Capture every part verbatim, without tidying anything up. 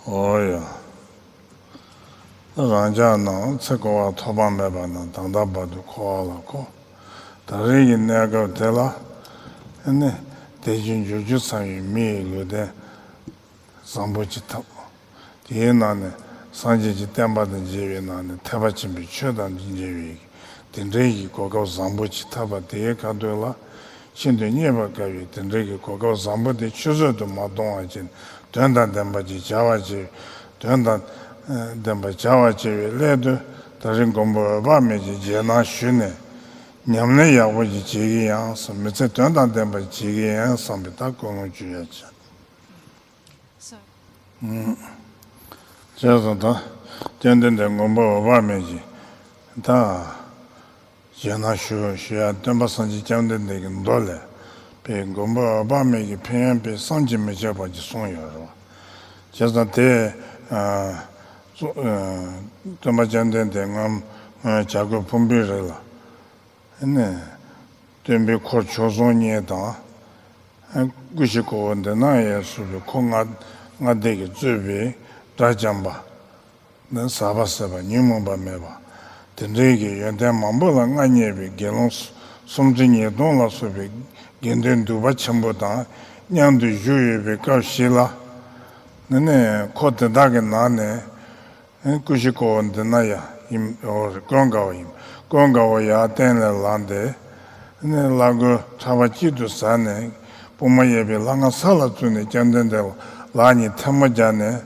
ཨོ་ཡ། རང་ཅག་རྣམས་ཚེ་འཁོར་བ་ཐོག་མ་མེད་པ་ནས་ད་ལྟ་བར་དུ་འཁོར་བ་ལ་འཁོར། ད་རེས་ཀྱི་གནས་སྐབས་དེ་ལ་ནི་དལ་འབྱོར་འབྱོར་བཅུ་ཚང་བའི་མི་ཡི་ལུས་རྟེན་བཟང་པོ་ཅིག་ཐོབ། དེའི་ནང་ནས་སངས་རྒྱས་ཀྱི་བསྟན་པ་དང་མཇལ་བའི་ནང་ནས་ཐེག་པ་ཆེན་པོའི་ཆོས་དང་མཇལ་བའི་དེ་འདྲའི་གི་གོ་སྐབས་བཟང་པོ་ཅིག་ཐོབ་པ་དེའི་ཁ་ཐུག་ལ་ཤིན་ཏུ་རྙེད་པར་དཀའ་བའི་དེ་འདྲའི་གི་གོ་སྐབས་བཟང་པོ་དེ་ཆུད་ཟོས་སུ་མ་གཏོང་བ་ཅིག་དོན་དང་ལྡན་པ་ཅིག་བྱ་བ་ཅིག་དོན་དང་ལྡན་པ་བྱ་བ་བྱེད་པའི་སླད་དུ་ད་རེས་མགོན་པོ་འོད་དཔག་མེད་ཀྱི་རྗེས་གནང་ཞུས་ནས་ཉམས་ལེན་ཡག་པོ་ཅིག་བྱེད་ཀྱི་ཡིན་ཟེར། མི་ཚེ་དོན་དང་ལྡན་པ་བྱེད་ཀྱི་ཡིན་བསམ་པའི་ད་ཀུན་སློང་བཅོས་ཡ་བྱས། བྱས་ཙང་ད་བཅོམ་ལྡན་འདས་མགོན་པོ་འོད་དཔག་མེད་ཀྱིས་ད་རྗེས་གནང་ཞུ་ཞུ་ཡ་སྟོན་པ་སངས་རྒྱས་བཅོམ་ལྡན་འདས་ཀྱི་མདོ་ལས་པའི་མགོན་པོ་འོད་དཔག་མེད་ཀྱི་ཕན་ཡོན་དཔེ་བསམ་གྱིས་མི་ཁྱབ་པ་ཅིག་གསུངས་ཡོད་རེད་བ། བྱས་ཙང་དེ་ཨ་གཙོ་ཨ་སྟོན་པ་བཅོམ་ལྡན་འདས་སྔོན་སྔོན་བྱ་རྒོད་ཕུང་པོའི་རི་ལ་ནས་སྟོན་པའི་འཁོར་མཆོག་ཟུང་གཉིས་དང་། ཨ་སྐུ་བཞི་ཁོ་བོ་འདི་ན་ཡང་གསུངས་པའི་འཁོར་ལྔ་ལྔ་སྡེ་གིས་གཙོས་པའི་དགྲ་བཅོམ་པ། ཟག་པ་ཟད་པ་ཉོན་མོངས་པ་མེད་པ། དེ་འདྲའི་གི་ཡོན་ཏན་མང་པོ་ལ་མངའ་བརྙེས་པའི་དགེ་སློང་སུམ་ཁྲི་ཉིས་སྟོང་ལ་སོགས་པའི་དགེ་འདུན་འདུས་པ་ཆེན་པོ་དང་མཉམ་དུ་བཞུགས་ཡོད་པའི་སྐབས་ཤིག་ལ། ནི་ནས་འཁོར་དེ་དག་གི་ནང་ནས། ཨེ་སྐུ་བཞི་ཁོ་བོ་འདི་ན་ཡང་ཡིན། འོ་རེད། ཀུན་དགའ་བོ་ཡིན། ཀུན་དགའ་བོ་ཡར་སྟན་ལས་ལངས་ཏེ། ནི་བླ་གོས་ཕྲ་བ་གཅིག་ཏུ་ཟ་ནས་པུས་མོ་གཡས་པའི་ལྷ་ང་ས་ལ་བཙུགས་ནས་བཅོམ་ལྡན་འདས་ལ་ལག་གཉིས་ཐལ་མོ་སྦྱར་ནས་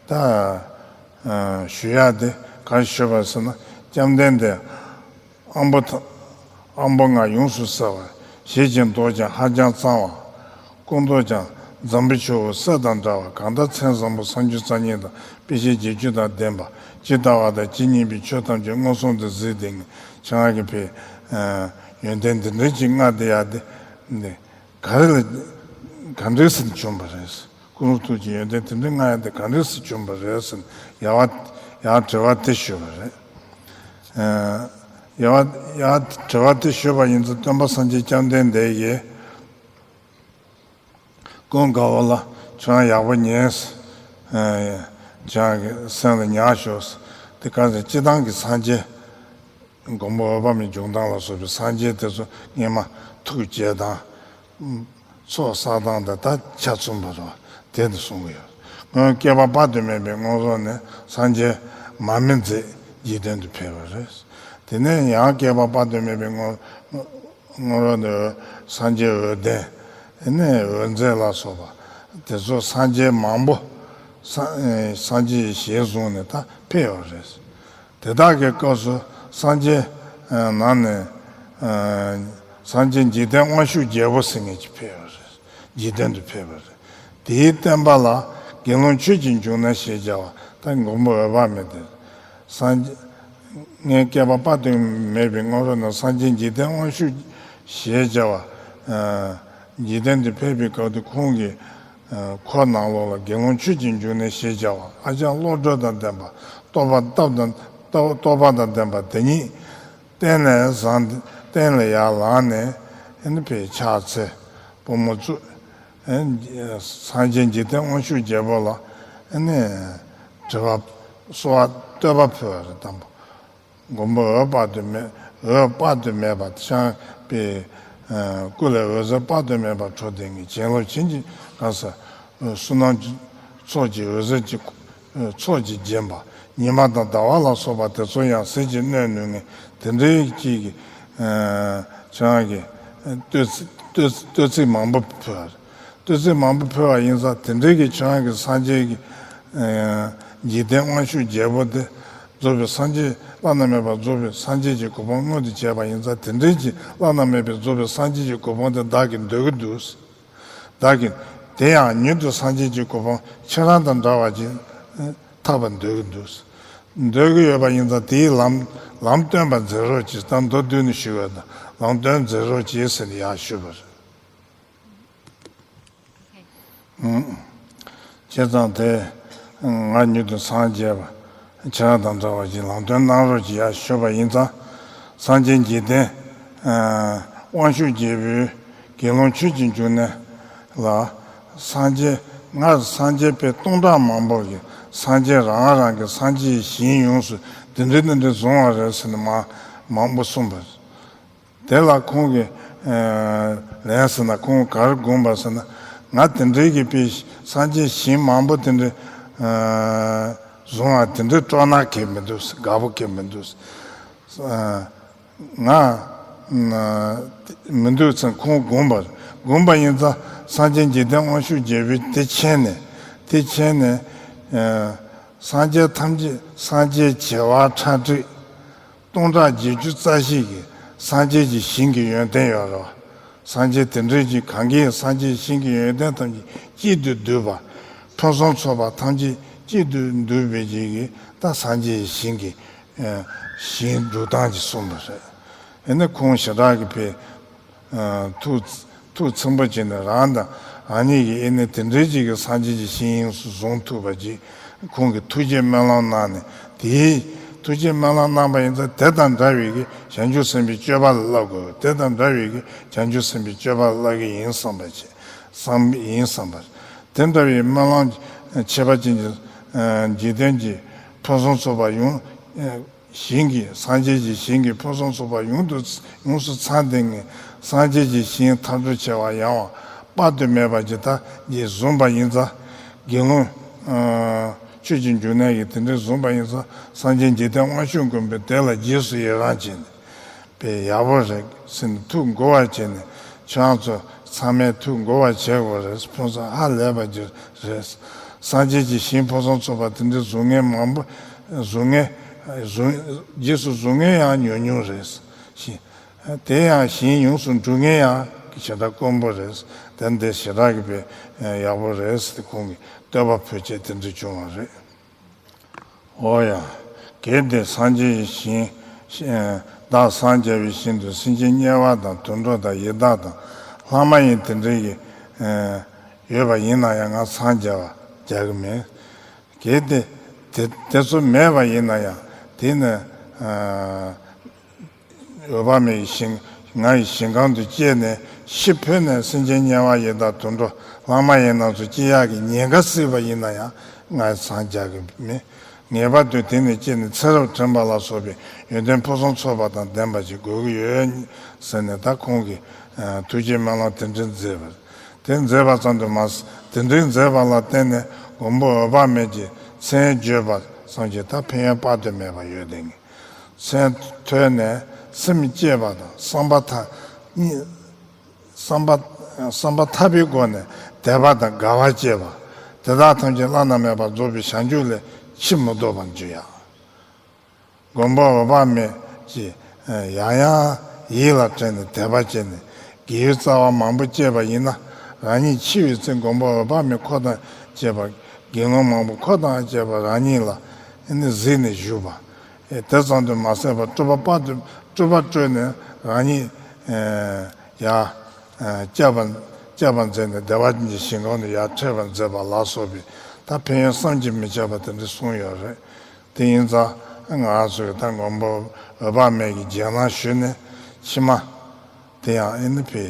ད་ཨ་ཞུ་ཡག་དེ་ག་རེ་ཞུས་པ་ཟེར་ན། བཅོམ་ལྡན་འདས་ཨམ་བོ་ཐ་ཨམ་བོ་ལྔ་ཡོངས་སུ་བསིལ་བ། བཞད་ཅིང་མདོག་ཀྱང་ཧ་ཅང་གཙང་བ། སྐུ་མདོག་ཀྱང་འཛམ་བུའི་ཆུ་བོ་གསེར་དང་འདྲ་བ། གང་དག་མཚན་བཟང་པོ་སུམ་ཅུ་རྩ་གཉིས་དང་། སྤེལ་ཤེས་བརྒྱད་ཅུ་དང་ལྡན་པ། ཇི་ལྟ་བ་དང་ཇི་སྙེད་པའི་ཆོས་ཐམས་ཅད་མངོན་སུམ་དུ་གཟིགས་ཏེ། ཁྱེད་རང་གིས་ཕའི་ཡོན་ཏན་འདི་འདྲ་ཅིག་མངའ་སྟེ་ཡག་དེ་འདི་ག་རེ་ལ་ག་འདྲ་སེ་བྱུང་བ་རེད། ཀུན་རྫོབ་ཐུགས་ཀྱི་ཡོན་ཏན་དེ་འདྲ་མངའ་ཡག་དེ་ག་འདྲ་སེ་བྱུང་བ་རེད་ཟེར་ཡ་བ་ཡ་དྲི་བ་དེ་ཞུས་པ་རེད། ཡ་བ་ཡ་དྲི་བ་དེ་ཞུས་པ་ཡིན་ཙང་སྟོན་པ་སངས་རྒྱས་བཅོམ་ལྡན་འདས་ཀྱིས་ཀུན་དགའ་བོ་ལ་ཁྱོད་རང་ཡག་པོ་ཉན། ཁྱོད་རང་གི་སེམས་ལ་ཉར་ཤོག་དེ་ག་ཚོད་སྤྱིར་བཏང་གི་སངས་རྒྱས། མགོན་པོ་འོད་དཔག་མེད་བྱུང་སྟངས་ལ་སོགས་པའི་སངས་རྒྱས་དེ་ཚོ་སྔས་མ་ཐུགས་རྗེ་དང་། ཚོགས་བསགས་སྟངས་དང་ད་ཆ་མཚུངས་པ་རེད་བ། དེ་འདི་གསུང་གི་ཡོད། སྔོན་བསྐལ་པ་དཔག་ཏུ་མེད་པའི་སྔོན་རོལ་ནས་སངས་རྒྱས་མར་མེ་མཛད་འཇིག་རྟེན་དུ་ཕེབས་པ་རེད། དེ་ནས་ཡང་བསྐལ་པ་དཔག་ཏུ་མེད་པའི་སྔོན་སྔོན་རོལ་ནས་སངས་རྒྱས་འོད་ལྡན། དེ་ནས་འོད་མཛད་ལ་སོགས་པ་དེ་ཚོ་སངས་རྒྱས་མང་པོ་སངས་སངས་རྒྱས་ཞལ་བཟུང་ནས་ད་ཕེབས་པ་རེད། དེ་དག་གི་སྐབས་སུ་སངས་རྒྱས་ནང་ནས་སངས་རྒྱས་འཇིག་རྟེན་དབང་ཕྱུག་རྒྱལ་པོ་ཟེར་མཁན་ཅིག་ཕེབས་པ་རེད། འཇིག་རྟེན་དུ་ཕེབས་པ་རེད། དེའི་བསྟན་པ་ལ་དགེ་སློང་ཆོས་ཀྱི་འབྱུང་གནས་ཞེས་བྱ་བ་ད་མགོན་པོ་འོད་དཔག་མེད་དེ། སངས་རྒྱས་སྔོན་བསྐལ་པ་དཔག་ཏུ་མེད་པའི་སྔོན་རོལ་ན་སངས་རྒྱས་འཇིག་རྟེན་དབང་ཕྱུག་ཞེས་བྱ་བ། འཇིག་རྟེན་དུ་ཕེབས་པའི་སྐབས་དུ་ཁོང་གི་འཁོར་ནང་ལོགས་ལ་དགེ་སློང་ཆོས་ཀྱི་འབྱུང་གནས་ཞེས་བྱ་བ་ཧ་ཅང་བློ་གྲོས་དང་ལྡན་པ། རྟོགས་པ་སྟོབས་དང་རྟོགས་པ་དང་ལྡན་པ་དེ་ཉིད་སྟན་ལས་བཟང་སྟན་ལས་ཡར་ལངས་ནས་ཨ་ནི་ཕྱག་འཚལ་པུས་མོ་བཙུགས། སངས་རྒྱས་འཇིག་རྟེན་དབང་ཕྱུག་རྒྱལ་པོ་ལ་ཨ་ནི་དྲི་བ་གསོལ་བ་བསྟོད་པ་ཕུལ་བ་རེད། དང་པོ། མགོན་པོ་འོད་དཔག་ཏུ་མེད། འོད་དཔག་ཏུ་མེད་པ་ཤངས་པའི་སྐུ་ལས་འོད་ཟེར་དཔག་ཏུ་མེད་པ་འཕྲོ་ལྡན་གྱི་བྱིན་རླབས་བྱིན་གྱིས་གང་ཟག་བསོད་ནམས་ཚོགས་ཀྱི་འོད་ཟེར་གྱི་ཚོགས་ཀྱིས་བརྒྱན་པ། ཉི་མ་དང་ཟླ་བ་ལ་སོགས་པ་དེ་ཚོ་ཡང་ཟིལ་གྱིས་གནོན་ནུས་ངེས་དེ་འདྲའི་ཅིག་གི་བྱང་གི་བསྟོད་ཚིག་བསྟོད་ཚིག་མང་པོ་ཕུལ་བ་རེད། བསྟོད་ཚིག་མང་པོ་ཕུལ་བ་ཡིན་ཙང་དེ་འདྲའི་གི་བྱང་གི་སངས་རྒྱས་ཀྱི་འཇིག་རྟེན་དབང་ཕྱུག་རྒྱལ་པོ་དེ་རྫོགས་པའི་སངས་རྒྱས་བླ་ན་མེད་པ་རྫོགས་པའི་སངས་རྒྱས་ཀྱི་གོ་འཕང་མངོན་དུ་བྱས་པ་ཡིན་ཙང་དེ་འདྲའི་གི་བླ་ན་མེད་པའི་རྫོགས་པའི་སངས་རྒྱས་ཀྱི་གོ་འཕང་དེ་བདག་གིས་འདོད་ཀྱི་འདུག་བདག་གིས་དེ་ཡང་མྱུར་དུ་སངས་རྒྱས་ཀྱི་གོ་འཕང་ཁྱེད་རང་དང་འདྲ་བ་ཅིག་ཐོབ་པར་འདོད་ཀྱི་འདུག་འདོད་ཀྱི་ཡོད་པ་ཡིན་ཙང་དེའི་ལམ་ལམ་སྟོན་པ་མཛད་རོགས་གྱིས། ད་མདོ་བསྡུས་ནས་ཞུས་པ་དང་ལམ་སྟོན་མཛད་རོགས་གྱིས་ཟེར་ནས་ཡར་ཞུས་པ་རེད། བྱས་ཙང་དེ་ང་མྱུར་དུ་སངས་རྒྱས་པ་ཁྱེད་རང་དང་འདྲ་བ་ཅིག་ལམ་སྟོན་གནང་རོགས་གྱིས་ཡར་ཞུས་པ་ཡིན་ཙང་། སངས་རྒྱས་འཇིག་རྟེན་དབང་ཕྱུག་རྒྱལ་པོའི་ དགེ་སློང་ཆོས་ཀྱི་འབྱུང་གནས་ལ། སངས་རྒྱས། སྔར་སངས་རྒྱས་དཔེ་སྟོང་ཕྲག་མང་པོ་གི་སངས་རྒྱས་རང་རང་གི་སངས་རྒྱས་ཞིང་ཡོངས་སུ་འདི་འདྲ་འདི་འདྲ་བཟུང་བ་རེད་ཟེར་ནས་མ་མང་པོ་གསུངས་པ་རེད། དེ་ལ་ཁོང་གིས་ལན་ཟེར་ན། ཁོང་ག་རེ་དགོངས་པ་ཟེར་ན། ང་དེ་འདྲའི་གི་དཔེ་སངས་རྒྱས་ཞིང་མང་པོ་དེ་འདྲ་བཟུང་བ་དེ་འདྲའི་སྤྲོ་སྣང་གང་ཡང་མི་འདུག་དགའ་པོ་གང་ཡང་མི་འདུག་ང་མི་འདུག་ཚང་ཁོང་དགོངས་པར་དགོངས་པ་ཡིན་ཙང་། སངས་རྒྱས་འཇིག་རྟེན་དབང་ཕྱུག་རྒྱལ་པོས་དེ་མཁྱེན་ནས། དེ་མཁྱེན་ནས། སངས་རྒྱས་ཐམས་ཅད། སངས་རྒྱས་བྱེ་བ་ཁྲག་ཁྲིག་སྟོང་ཕྲག་བརྒྱད་ཅུ་རྩ་བཞི་གི་སངས་རྒྱས་ཀྱི་ཞིང་གི་ཡོན་ཏན་ཡོད་རེད། སངས་རྒྱས་དེ་འདྲའི་གི་གང་གིས་སངས་རྒྱས་ཞིང་གི་ཡོན་ཏན་ཐམས་ཅད་གཅིག་ཏུ་བསྡུས་པ། ཕུན་སུམ་ཚོགས་པ་ཐམས་ཅད་གཅིག་ཏུ་བསྡུས་པའི་གི་ད་སངས་རྒྱས་ཞིང་གི་ཞིང་སྒྲུབ་སྟངས་ཀྱི་གསུངས་པ་རེད། ཨེ་ནི་ཁོང་ཞེ་དྲག་གི་ཕེ་ཐུགས་ཐུགས་ཚིམ་པོ་བྱས་ནས། རང་དང་རང་ཉིད་ཀྱིས་ཨེ་ནི་དེ་འདྲའི་ཅིག་གི་སངས་རྒྱས་ཀྱི་ཞིང་ཡོངས་སུ་བཟུང་ཐུབ་པ་ཅིག་ཁོང་གིས་ཐུགས་བསྐྱེད་སྨོན་ལམ་གནང་ནས། དེའི་ཐུགས་བསྐྱེད་སྨོན་ལམ་གནང་པ་ཡིན་ཙང་། དེ་དང་འདྲ་བའི་གི་བྱང་ཆུབ་སེམས་དཔའི་སྤྱོད་པ་ལ་བསླབ་དགོས། དེ་དང་འདྲ་བའི་གི་བྱང་ཆུབ་སེམས་དཔའི་སྤྱོད་པ་ལ་བསླབ་ཀྱི་ཡིན་བསམ་པ་བྱས། བསམ་ཡིན་བསམ་པ། དེ་འདྲ་བའི་སྨོན་ལམ་བྱེད་པ་ཅན་གྱི་འཇིག་རྟེན་གྱི་ཕུན་སུམ་ཚོགས་པ་ཡོངས། ཞིང་གི། སངས་རྒྱས་ཀྱི་ཞིང་གི་ཕུན་སུམ་ཚོགས་པ་ཡོངས་དུ། ཡོངས་སུ་ཚང་བསྡད་མཁན། སངས་རྒྱས་ཀྱི་ཞིང་ཐག་གཅོད་བྱ་བ་ཡང་བ་དཔག་ཏུ་མེད་པ་ཅིག་ད་ཅིག་བཟུང་བ་ཡིན་ཙང་། དགེ་སློང་ཆོས་ཀྱི་འབྱུང་གནས་ཀྱིས་དེ་འདྲ་བཟུང་བ་ཡིན་ཙང་། སངས་རྒྱས་འཇིག་རྟེན་དབང་ཕྱུག་མགོན་པོས་དེ་ལ་རྗེས་སུ་ཡི་རང་བྱས་ནས། དཔེ་ཡག་པོ་རེད་ཟེར་ནས་ཐུགས་མགུ་བ་བྱས་ནས། ཁྱེད་རང་ཚོ་ཚང་མས་ཐུགས་མགུ་བ་བྱེད་དགོས་རེད། ཕུན་སུམ་ཧ་ལས་པ་ཅིག་རེད། སངས་རྒྱས་ཀྱི་ཞིང་ཕུན་སུམ་ཚོགས་པ་དེ་འདྲ་བཟུང་མཁན་མང་པོ། བཟུང་མཁན། བཟུང་། རྗེས་སུ་བཟུང་མཁན་ཡང་ཉུང་ཉུང་རེད། ཞིང་། དེ་ཡང་ཞིང་ཡོངས་སུ་འགྲུབ་མཁན་ཡང་ཞེ་དྲག་དཀོན་པོ་རེད། དེ་འདི་ཞེ་དྲག་གི་དཔེ་ཡག་པོ་རེད་ཟེར་ཁོང་གིས་བསྟོད་པ་ཕུལ་བྱས་དེ་འདྲ་བྱུང་བ་རེད། འོ་ཡ། གལ་ཏེ་སངས་རྒྱས་ཞིང་། བདག་སངས་རྒྱས་པའི་ཞིང་དུ་སེམས་ཅན་དམྱལ་བ་དང་དུད་འགྲོ་དང་ཡི་དྭགས་དང་ལྷ་མ་ཡིན་དེ་འདྲའི་གི་ཡོད་པ་ཡིན་ན་ཡང་ང་སངས་རྒྱ་བ་རྒྱག་གི་མེད། གལ་ཏེ་དེ་དེ་ཚོ་མེད་པ་ཡིན་ན་ཡང་། དེ་ནི་འོད་དཔག་མེད་ཀྱི་ཞིང་། ང་ཡི་ཞིང་ཁམས་དུ་སྐྱེས་ནས་ཤི་འཕོས་ནས་སེམས་ཅན་དམྱལ་བ་ཡི་དྭགས་དུད་འགྲོ་ལྷ་མ་ཡིན་རྣམས་སུ་སྐྱེ་ཡག་གི་ཉེན་ཁ་སྲིད་པ་ཡིན་ན་ཡང་ང་སངས་རྒྱ་གི་མེད། ངེས་པར་དུ་དེ་ནས་སྐྱེས་ནས་ཚེ་རབས་དྲན་པ་ལ་སོགས་པའི་ཡོན་ཏན་ཕུན་སུམ་ཚོགས་པ་དང་ལྡན་པ་ཞིག་དགོས་ཀྱི་ཡོད་ཟེར་ནས། ད་ཁོང་གིས་ཐུགས་བསྐྱེད་སྨོན་ལམ་དེ་འདྲ་མཛད་པ། དེ་མཛད་པ་ཙམ་དུ་མ་ཟད། དེ་འདྲའི་མཛད་པ་ལ་བརྟེན་ནས་མགོན་པོ་འོད་དཔག་མེད་ཀྱི་མཚན་བརྗོད་པ་ཙམ་གྱིས་ད་ཕན་ཡོན་དཔག་ཏུ་མེད་པ་ཡོད་དེ། མཚན་ཐོས་ནས་སེམས་བསྐྱེད་པ་དང་། བསམ་པ་ཐག་བསམ་པ། བསམ་པ་ཐག་པའི་སྒོ་ནས་དད་པ་དང་དགའ་བ་སྐྱེས་པ། དེ་དག་ཐམས་ཅད་བླ་ན་མེད་པར་རྫོགས་པའི་བྱང་ཆུབ་ལས་ཕྱིར་མི་ལྡོག་པར་འགྱུར་ཡ། མགོན་པོ་འོད་དཔག་མེད་ཀྱིས་ཡང་ཡང་ཡིད་ལ་དྲན་ནས་དད་པ་བསྐྱེད་ནས། དགེ་བའི་རྩ་བ་མང་པོ་བསྐྱེད་པ་ཡིན་ན། རང་ཉིད་འཆི་བའི་ཚེ་མགོན་པོ་འོད་དཔག་མེད་འཁོར་དང་བཅས་པ། དགེ་སློང་མང་པོ་འཁོར་དང་བཅས་པ་རང་ཉིད་ལ་ནི་གཟིགས་ནས་བཞུགས་པ། དེ་ཙམ་དུ་མ་ཟད་པར་སྤྲུལ་པ་དཔག་ཏུ། སྤྲུལ་པ་སྤྲུལ་ནས་རང་ཉིད་ཡར་བསྐྱབ་པ། བསྐྱབ་པ་མཛད་ནས་བདེ་བ་ཅན་གྱི་ཞིང་ཁམས་ནས་ཡར་ཐོན་པར་མཛད་པ་ལ་སོགས་པའི་ད་ཕན་ཡོན་བསམ་གྱིས་མི་ཁྱབ་པ་དེ་འདྲ་གསུངས་ཡོད་རེད། དེ་ཡིན་ཙང་ང་ཚོས་ད་མགོན་པོ་འོད་དཔག་མེད་ཀྱི་རྗེས་གནང་ཞུས་ནས། ཕྱི་མ་དེ་ཡང་ཨེ་ནི་ཕེ་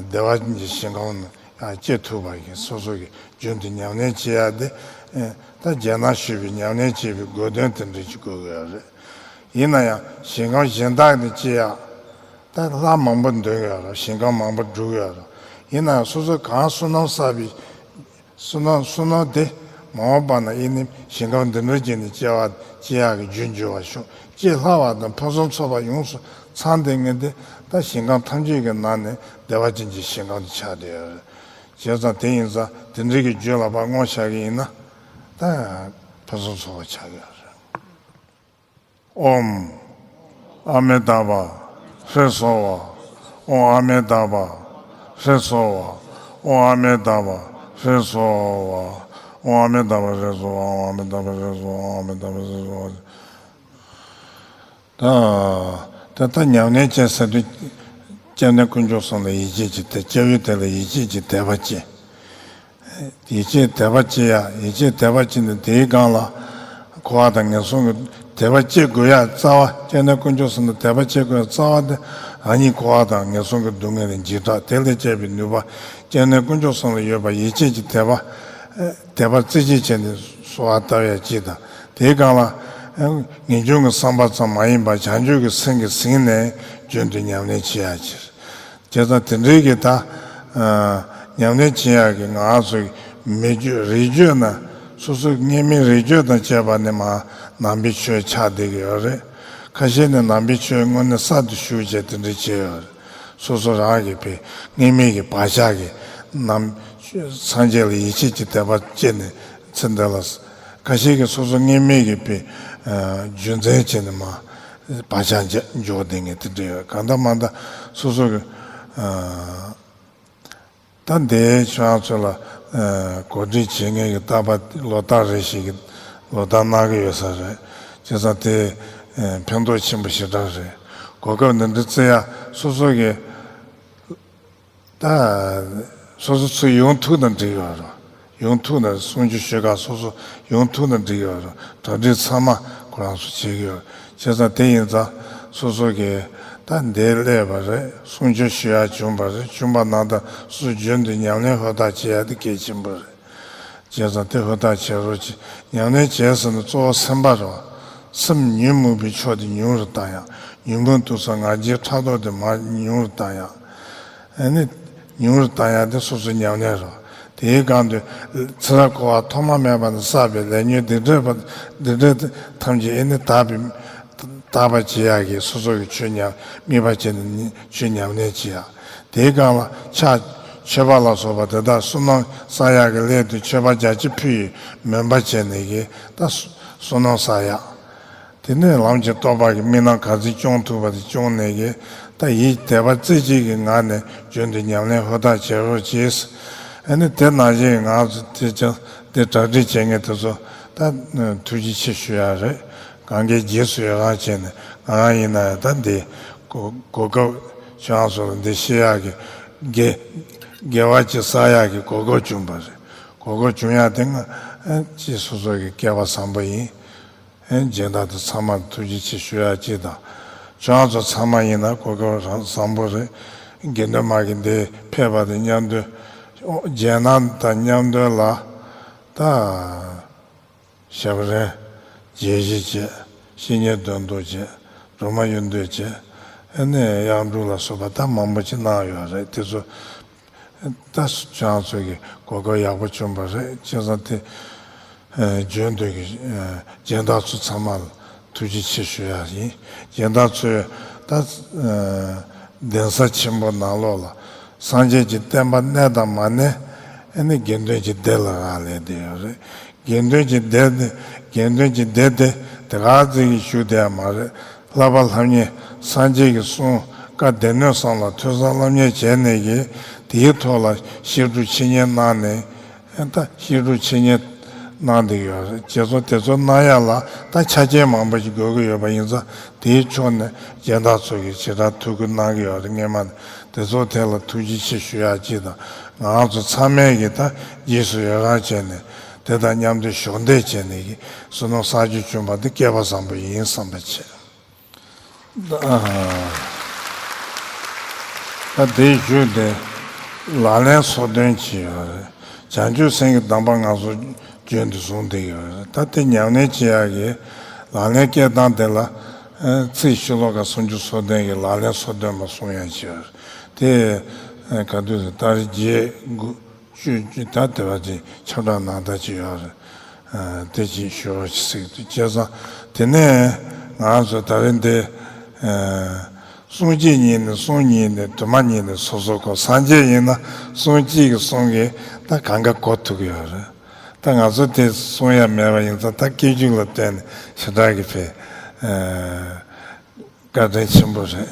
བདེ་བ་ཅན་གྱི་ཞིང་ཁམས་ནང་ཡང་སྐྱེ་ཐུབ་པ་ཡིན། སོ་སོ་གི་རྒྱུན་དུ་ཉམས་ལེན་བྱེད་ཡ་དེ། ད་རྗེས་གནང་ཞུས་པའི་ཉམས་ལེན་བྱེད་པའི་དགོས་དོན་དེ་འདྲ་ཅིག་དགོས་ཀྱི་ཡོད་རེད། ཡིན་ན་ཡང་ཞིང་ཁམས་གཞན་དག་ནས་སྐྱེ་ཡ། ད་ལྷ་མང་པོ་འདོན་ཡོད་རེད། ཞིང་ཁམས་མང་པོ་སྒྲུབ་ཡོད་རེད། ཡིན་ན་ཡང་སོ་སོ་གང་བསོད་ནམས་བསགས་པའི་བསོད་ནམས། བསོད་ནམས་དེ་མ་འོངས་པ་ན་ཨེ་ནི་ཞིང་ཁམས་འདི་འདྲ་ཅིག་ནས་སྐྱེ་བ། སྐྱེ་ཡག་གི་རྒྱུ་འགྱུར་བ་ཤོག་སྐྱེ་སླ་བ་དང་ཕུན་སུམ་ཚོགས་པ་ཡོངས་སུ་ཚང་བསྡད་མཁན་དེ་ད་ཞིང་ཁམས་ཐམས་ཅད་ཀྱི་ནང་ནས་བདེ་བ་ཅན་གྱི་ཞིང་ཁམས་དེ་ཆགས་བསྡད་ཡོད་རེད། བྱས་ཙང་དེ་ཡིན་ཙང་དེ་འདྲའི་གི་རྒྱུ་ལ་ཕར་བསྔོ་བྱ་གི་ཡིན་ན་ད་ཕུན་སུམ་ཚོགས་པ་ཆགས་ཀྱི་ཡོད་རེད། ཨོཾ་ཨ་མི་ཏཱ་བྷ་ཧྲཱིཿ་སྭཱ་ཧཱ། ཨོཾ་ཨ་མི་ཏཱ་བྷ་ཧྲཱིཿ་སྭཱ་ཧཱ། ཨོཾ་ཨ་མི་ཏཱ་བྷ་ཧྲཱིཿ་སྭཱ་ཧཱ། ཨོཾ་ཨ་མི་ཏཱ་བྷ་ཧྲཱིཿ་སྭཱ་ཧཱ། ཨོཾ་ཨ་མི་ཏཱ་བྷ་ཧྲཱིཿ་སྭཱ་ཧཱ། ཨོཾ་ཨ་མི་ཏཱ་བྷ་ཧྲཱིཿ་སྭཱ་ཧཱ། ད་ད་ལྟ་ཉམས་ལེན་བྱེད་ཟེར་དུས། སྐྱབས་གནས་དཀོན་མཆོག་གསུམ་ལ་ཡིད་ཆེས་ཀྱི་དད། སྐྱབས་ཡུལ་དེ་ལ་ཡིད་ཆེས་ཀྱི་དད་པ་བསྐྱེད། ཡིད་ཆེས་དད་པ་བསྐྱེད་ཡ། ཡིད་ཆེས་དད་པ་བསྐྱེད་ནས་དེའི་སྒང་ལ་འཁོར་བ་དང་ངན་སོང་གི་དད་པ་བསྐྱེད་དགོས་ཡ་རྩ་བ། སྐྱབས་གནས་དཀོན་མཆོག་གསུམ་ལ་དད་པ་བསྐྱེད་དགོས་ཡ་རྩ་བ་དེ། རང་ཉིད་འཁོར་བ་དང་ངན་སོང་གི་སྡུག་བསྔལ་ལས་འཇིགས་སྐྲག་དེ་ལས་སྐྱེས་པའི་ནུས་པ་སྐྱབས་གནས་དཀོན་མཆོག་གསུམ་ལ་ཡོད་པ་ཡིད་ཆེས་ཀྱི་དད་པ། ཨ་དད་པ་རྩེ་གཅིག་བྱས་ནས་གསོལ་བ་བཏབ་ཡ་གཅིག་དང་། དེའི་སྒང་ལ་ཨ་ངེས་འབྱུང་གི་བསམ་པ་ཙམ་མ་ཡིན་པར་བྱང་ཆུབ་ཀྱི་སེམས་ཀྱིས་ཟིན་ནས་རྒྱུན་དུ་ཉམས་ལེན་བྱེད་ཡ་གཅིག། བྱས་ཙང་དེ་འདྲའི་གི་ད་ཨ་ཉམས་ལེན་བྱེད་ཡག་གི་ང་ཚོ་མི་བརྗོད་རིགས་བརྗོད་ན་སོ་སོའི་སྔོན་མའི་རིགས་བརྗོད་དང་བཅས་པ་ནི་མར་ནང་པའི་ཆོས་ཆགས་བསྡད་ཀྱི་ཡོད་རེད། ཁ་ཤས་ནི་ནང་པའི་ཆོས་དངོས་གནས་གསར་དུ་ཞུགས་བྱས་དེ་འདྲ་བྱས་ཡོད་རེད། སོ་སོ་རང་གི་བའི་སྔོན་མའི་གི་བག་ཆགས་ཀྱི་ནང་སངས་རྒྱས་ལ་ཡིད་ཆེས་ཀྱི་དད་པ་སྐྱེས་ནས་ཚེ་འདི་ལ། ཁ་ཤས་ཀྱིས་སོ་སོ་སྔོན་མའི་གི་བའི་ཨ་རྒྱུ་མཚན་བྱས་ནས་མར་བག་ཆགས་འཇོག་བསྡད་མཁན་དེ་འདྲ་ཡོད། གང་ལྟར་མ་ལྟར་སོ་སོ་གི་ཨ་ད་འདིའི་ཁྱོད་རང་ཚོ་ལ་ཨ་གོ་སྒྲིག་བྱེད་མཁན་གྱི་རྟག་པར་ལོ་ལྟར་རེ་ཞིག་གི་ལོ་ལྟར་གནང་གི་ཡོད་ས་རེད། བྱས་ཙང་དེ་ཨ་ཕན་ཐོགས་ཆེན་པོ་ཞེ་དྲག་རེད། གོ་སྐབས་འདི་འདྲ་བརྩི་ཡ་སོ་སོ་གི་ད་སོ་སོ་ཚུར་ཡོང་ཐུབ་ན་འགྲིག་ཡོད་རེད། ཡོང་ཐུབ་ན་གསུང་ཆོས་ཞུ་ག་སོ་སོ་ཡོང་ཐུབ་ན་འགྲིག་ཡོད་རེད། གྲ་སྒྲིག་ཚང་མ་ཁོ་རང་ཚོ་བྱེད་ཀྱི་ཡོད། བྱས་ཙང་དེ་ཡིན་ཙང་སོ་སོ་གིས་ད་འདིར་སླེབས་པ་རེད། གསུང་ཆོས་ཞུ་ཡ་བྱུང་བ་རེད། བྱུང་བ་ནང་ལྟར་སོ་སོ་རྒྱུན་དུ་ཉམས་ལེན་ཧུར་ཐག་བྱེད་ཡ་དེ་གལ་ཆེན་པོ་རེད། བྱས་ཙང་དེ་ཧུར་ཐག་བྱེད་རོགས་གྱིས། ཉམས་ལེན་བྱས་ཟིན་ན་གཙོ་བོ་སེམས་པ་རེད་བ། སེམས་ཉོན་མོངས་པའི་ཕྱོགས་དེ་ཉུང་རུ་བཏང་ཡག་ཉོན་མོངས་དུག་གསུམ་ང་རྒྱལ་ཕྲག་དོག་དེ་མར་ཉུང་རུ་བཏང་ཡག་ཨ་ནི་ཉུང་རུ་བཏང་ཡག་དེ་སོ་སོའི་ཉམས་ལེན་རེད། དེའི་སྒང་དུ་ཚེ་རབས་འཁོར་བ་ཐོག་མ་མེད་པ་ནས་བསགས་པའི་ལས་ཉོན་སྡིག་སྒྲིབ་པ་སྡིག་སྒྲིབ་ཐམས་ཅད་ཨ་ནི་དག་པའི་དག་པ་བྱེད་ཡག་གི་སོ་སོ་གི་ཆོས་ཉམས་དམིགས་པ་བྱས་ནས་ཆོས་ཉམས་ལེན་བྱེད་ཡག་དེའི་སྒང་ལ་ཕྱག་མཆོད་པ་ལ་སོགས་པ་དེ་དག་བསོད་ནམས་བསགས་ཡག་གི་སླད་དུ་མཆོད་པ་རྒྱ་ཆེ་ཕུལ་ཡི་སྨོན་པ་བྱས་ནས་གི་ད་བསོད་ནམས་བསགས་ཡག་དེ་ནས་ལམ་གྱི་རྟོགས་པ་གི་དམིགས་རྣམ་ག་ཚོད་སྐྱོང་ཐུབ་པ་དེ་སྐྱོང་ནས་གི་ད་ཡིད་དད་པ་རྩེ་གཅིག་གི་ངང་ནས་རྒྱུན་དུ་ཉམས་ལེན་ཧུར་ཐག་བྱེད་རོགས་གྱིས། ཨ་ནི་དེ་ནང་བཞིན་ང་ཚོ་དེ་ཀྱང་དེ་གྲ་སྒྲིག་བྱེད་མཁན་དེ་ཚོ་ད་ཐུགས་རྗེ་ཆེ་ཞུ་ཡག་རེད། གང་གའི་རྗེས་སུ་ཡི་རང་བྱས་ནས་ང་རང་ཡིན་ན་ཡང་ད་འདི་གོ་གོ་སྐབས་ཁྱེད་རང་ཚོ་ལ་འདི་བཤད་ཡག་གི་དགེ་དགེ་བ་ཅིག་བསགས་ཡག་གི་གོ་སྐབས་བྱུང་བ་རེད། གོ་སྐབས་བྱུང་ཡག་དེ་ང་ཨ་ཅེ་སོ་སོ་གི་སྐལ་བ་བཟང་པོ་ཡིན། ཨེ་སྦྱིན་བདག་དེ་ཚང་མར་ཐུགས་རྗེ་ཆེ་ཞུ་ཡག་ཅིག་དང་། ཁྱེད་རང་ཚོ་ཚང་མ་ཡིན་ན་གོ་སྐབས་རང་བཟང་པོ་རེད། དགེ་འདུན་མ་གི་འདི་ཕེབས་པ་དང་མཉམ་དུ་རྒྱལ་ནང་དང་མཉམ་དུ་ལ་ད་ཞབས་རིམ་རྗེས་གཞི་བྱས། བཤེས་གཉེན་འདོན་ཐོག་བྱས། སྒྲོལ་མ་གཡུལ་འདོན་བྱས། ཨེ་ནས་གཡང་འབྲུག་ལ་སོགས་པ་ད་མང་པོ་ཅིག་གནང་ཡོད་རེད། དེ་ཚོ་ད་ཁྱེད་རང་ཚོ་གི་གོ་སྐབས་ཡག་པོ་བྱུང་བ་རེད། བྱས་ཙང་དེ་ཨ་རྒྱུན་དུ་གི་ཨ་སྦྱིན་བདག་ཚོ་ཚང་མ་ལ་ཐུགས་རྗེ་ཆེ་ཞུ་ཡག་ཡིན། སྦྱིན་བདག་ཚོས་ད་ཨ་གདན་ས་ཆེན་པོ་ནང་ལོགས་ལ་སངས་རྒྱས་ཀྱི་བསྟན་པ་གནས་དང་མ་གནས་ཨ་ནི་དགེ་འདུན་གྱི་སྡེ་ལ་རག་ལས་བསྡད་ཡོད་རེད། དགེ་འདུན་གྱི་སྡེ་དེ་དགེ་འདུན་གྱི་སྡེ་དེ་དེ་ག་ཙིག་གི་བཞུགས་བསྡད་ཡག་མ་རེད། བསླབ་པ་ལྷབ་མཁན་སངས་རྒྱས་ཀྱི་གསུང་བཀའ་སྡེ་སྣོད་གསུམ་ལ་ཐོས་བསམ་སློབ་གཉེར་བྱས་ནས་ཀྱི་དེའི་ཐོག་ལ་བཤད་སྒྲུབ་འཆད་ཉན་གནང་ནས་ཨ་ད་བཤད་སྒྲུབ་འཆད་ཉན་གནང་བསྡད་ཡོད་རེད། བྱས་ཙང་དེ་ཚོ་གནང་ཡག་ལ་ད་ཆ་རྐྱེན་མང་པོ་ཞིག་དགོས་ཀྱི་ཡོད་པ་ཡིན་ཙང་དེའི་ཕྱོགས་ནས་སྦྱིན་བདག་ཚོ་གིས་ཞེ་དྲག་ཐུགས་ཁུར་གནང་གི་ཡོད་རེད། སྔོན་མ་ནས་དེ་ཚོ་ཐད་ལ་ཐུགས་རྗེ་ཆེ་ཞུ་ཡག་ཅིག་དང་། ང་རང་ཚོ་ཚང་མས་ཀྱི་ད་རྗེས་སུ་ཡི་རང་བྱས་ནས་དེ་དང་མཉམ་དུ་གཞོགས་འདེགས་བྱས་ནས་ཀྱི་བསོད་ནམས་བསགས་རྒྱུ་བྱུང་བ་དེ་སྐལ་བ་བཟང་པོ་ཡིན་བསམ་པ་བྱས། ད་དེའི་གཞུག་དེ་ལག་ལེན་སོ་བདུན་ཅིག་ཡོད་རེད། བྱང་ཆུབ་སེམས་ཀྱི་གདམས་པ་ང་ཚོ་རྒྱུན་དུ་བཟུང་བསྡད་ཡོད་རེད། ད་དེ་ཉམས་ལེན་བྱེད་ཡག་གི་ལག་ལེན་སྐྱེལ་སྟངས་དེ་ལ་ཨ་ཚིག་ཤོ་ལོ་ཀ་སུམ་ཅུ་སོ་བདུན་གྱི་ལག་ལེན་སོ་བདུན་པ་གསུང་ཡག་ཅིག་ཡོད་རེད། དེ་ཨ་ག་དུས་སུ་ད་རེས་བརྒྱད་དགུ་བཅུ་བཅུ་ད་དེ་བ་དེ་ཁྱབ་བསྒྲགས་གནང་ཐབས་ཅིག་ཡོད་རེད། ཨ་དེ་ཅིག་ཞུ་རོགས་ཞེས་ཟེར་གྱི་འདུག་བྱས་ཙང་དེ་ནས་ང་ཚོ་ད་རེས་འདི་ཨ་གསུང་གཅིག་ཉིད་ནས་གསུང་གཉིས་ནས་དུ་མ་གཉིས་ནས་སོ་སོ་གོ་སངས་རྒྱས་ཡིན་ན་གསུང་གཅིག་གི་གསུང་གི་ད་གང་ག་གོ་ཐུབ་ཀྱི་ཡོད་རེད། ད་ང་ཚོ་དེ་གསུང་ཡ་མེད་པ་ཡིན་ཙང་ད་སྐད་ཅིག་ལ་བརྟེན་ནས་ཞེ་དྲག་གི་ཕེ་ཨ། བཀའ་དྲིན་ཆེན་པོ་རེད།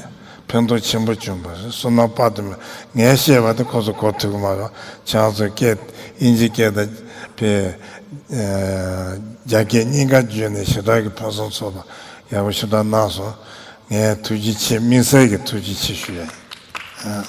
ཕན་ཐོགས་ཆེན་པོ་བྱུང་བ་རེད། བསོད་ནམས་དཔག་ཏུ་མེད། ངས་བཤད་པ་དེ་ཁོ་ཚོ་གོ་ཐུབ་ཀྱི་མ་རེད། ཁྱེད་ཚོས་སྐད་དབྱིན་ཇི་སྐད་དང་བོད་ཨ་རྒྱ་སྐད་གཉིས་ཀ་བརྗོད་ནས་ཞེ་དྲག་གི་ཕུན་སུམ་ཚོགས་པ་ཡག་པོ་ཞེ་དྲག་གནང་སོང་། ངས་ཐུགས་རྗེ་ཆེ་དམིགས་བསལ་གྱི་ཐུགས་རྗེ་ཆེ་ཞུ་ཡ་ཡིན། ཨ།